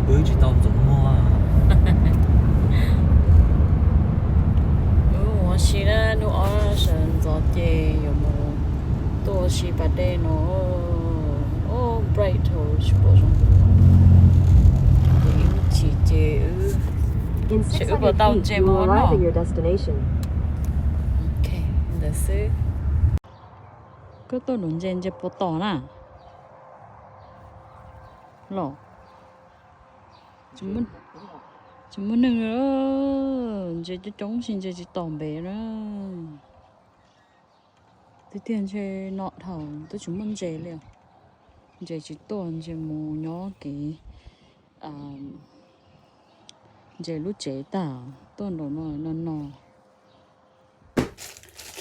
Wb tsis tau ntxuav muag. Wb mus ua si na, hnub ob sawv ntxov ces yuav mus tuaj ua si pas dej no. Ub, bright thaum tsis pom zoo. Ces wb mus chim ces wb, ces wb puas tau ntses mus no. Ok, ntawd xwb. Koj tuaj nuv ntses, ntses puas tom na? Los tsis muaj neeg, ntses coob coob sis ntses tsis tom npe na. Tiag tiag ntshe no dhau twb tsis muaj ntses li. Ntses tsis tuaj, ntses mus nyob kev, ntses lub tsev tag tuaj nraum no no no.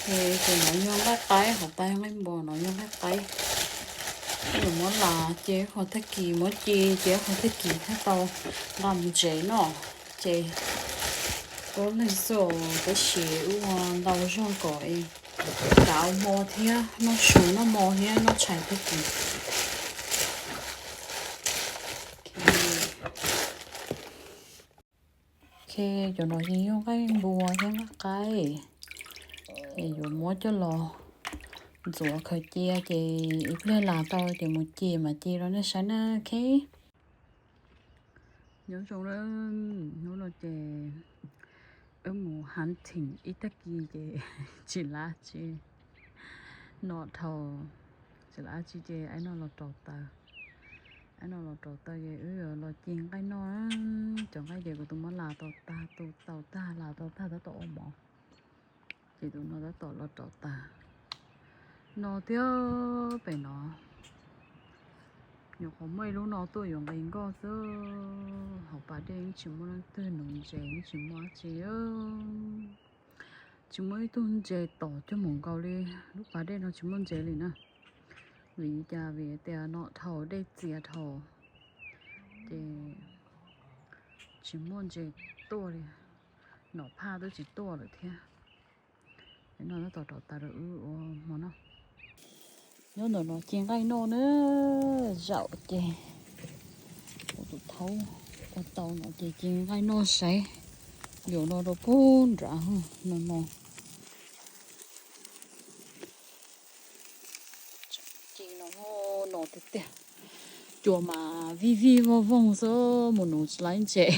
Ces no yog nqaij qaib, hauv tas yog nqaij npua, no yog nqaij qaib. Yuav muab las ces qhov tag kis, muab ci ces qhov tag kis thiaj tau nqa mus ntsev no. Ces tub neeg xwb tab sis ua ntau zog kom kav ua hmo thiab noj su noj hmo thiab noj tshais tag kis. Ok, cov no ces yog nqaij npua thiab nqaij qaib. Ces yuav muab coj los ntxuav khaws cia ces ib pliag las tau ces mus ci mas ci rau nej saib na. Ok. Nyob zoo na, hnub no ces wb mus hunting ib tag kis ces tsis lav tsi no dhau, tsis lav tsi ces aib no los rau taws. Aib no los rau taws ces wb yuav los ci nqaij noj. Cov nqaij ces kuv tus muab las tau tag, tu tau tag, las tau tag tab tom ua mov. Ces tus no tab tom los rau taws. No thiab pem no, nyuam qhuav muaj ib lub no tuaj yuav nqis nkoj xwb. Hauv pas dej yeej tsis muaj leej twg nuv ntses, yeej tsis muaj dab tsi. Tsis muaj ib tug ntses tom coj mus nkaus li. Lub pas dej no tsis muaj ntses li na, vim li cas? Vim tias no dhau, dej txias dhau ces tsis muaj ntses tuaj li. Nom phaj twb tsis tuaj lawm thiab. No tab tom rau taws rau wb ua hmo noj. Nyob ntawm no ci nqaij noj na, zaum ces ua tus thaub ua tau no ces ci nqaij noj saib. Yuav no rau pug nrad no no. Ci no no tiag tiag. Cua mas vij vij voog voog xwb, mus nuv tsis laib ntses.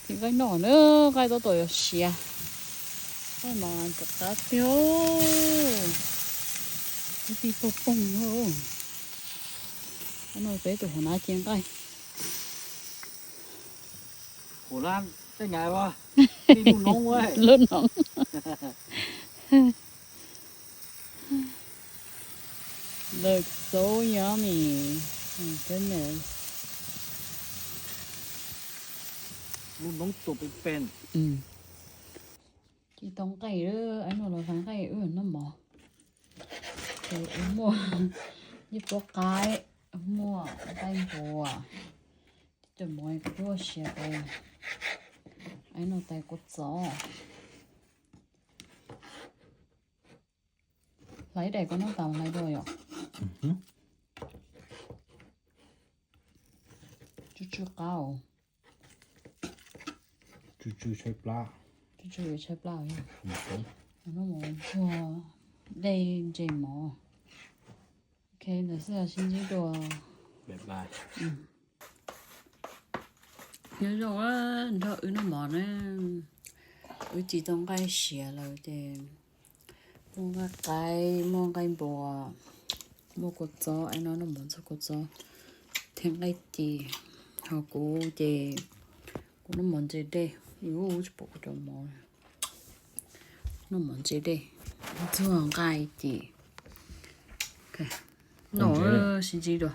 Ci nqaij noj na, nqaij tab tom yuav siav. Nqaij mas rov qab tiag, ib tij poog poog. No peb tus hauv na ci nqaij. Lub noov. Looks so yummy. My goodness. Lub noov tuaj pem pem. Ci tau nqaij, aib no los hlais nqaij wb noj mov. Ces wb muaj ib pob qaib, muaj nqaij npua, cov mov kuv twb ua siav tas, aib no tais kua txob. Hlais daim kua noj tas hlais dua yom. Tsw tsw qab. Tsw tsw tshaib plab. Tsw tsw tshaib plab. Noj mov ntxuag dej ntses mov. Ok, ntawd xwb, sib ntsib dua. Nyob zoo, nrog wb noj mov na. Wb ci tau nqaij siav lawm ces muaj nqaij qaib, muaj nqaij npua, muaj kua txob, aib no noj mov ntxuag kua txob thiab nqaij ci. Ho kuv ces kuv noj mov ntse dej, tsis pom kuv cov mov. Noj mov ntse dej, ntxuag nqaij ci. Noj, sib ntsib dua.